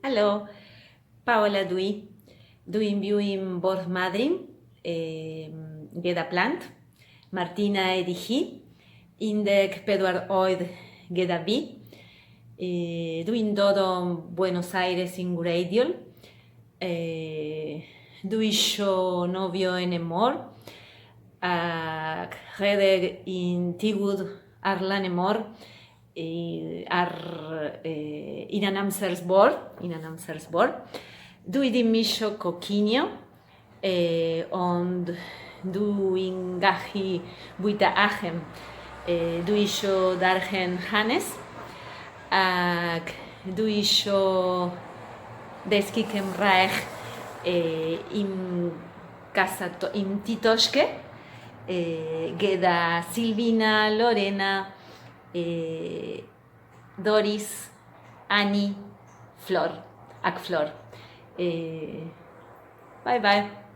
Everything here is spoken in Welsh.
Helo, Paola dw i. Dw i'n byw yn Borth Madryn, gyda plant. Martina ydi hi, 14 oed gyda fi. Dw i'n dod o Buenos Aires yn gwreiddiol. Dw i isio nofio yn y môr ac rhedeg yn tigwd ar lan y môr ar yn an amsersbor, yn an amsersbor. Dw i ddim isio coginio, ond dw i'n gallu bwyta achem. Dw i isio darllen hanes, ac dw i isio dysgu Cymraeg i'm casa, i'm titosge, gyda Silvina, Lorena, Doris, Annie, Flor ac Flor. Bye bye.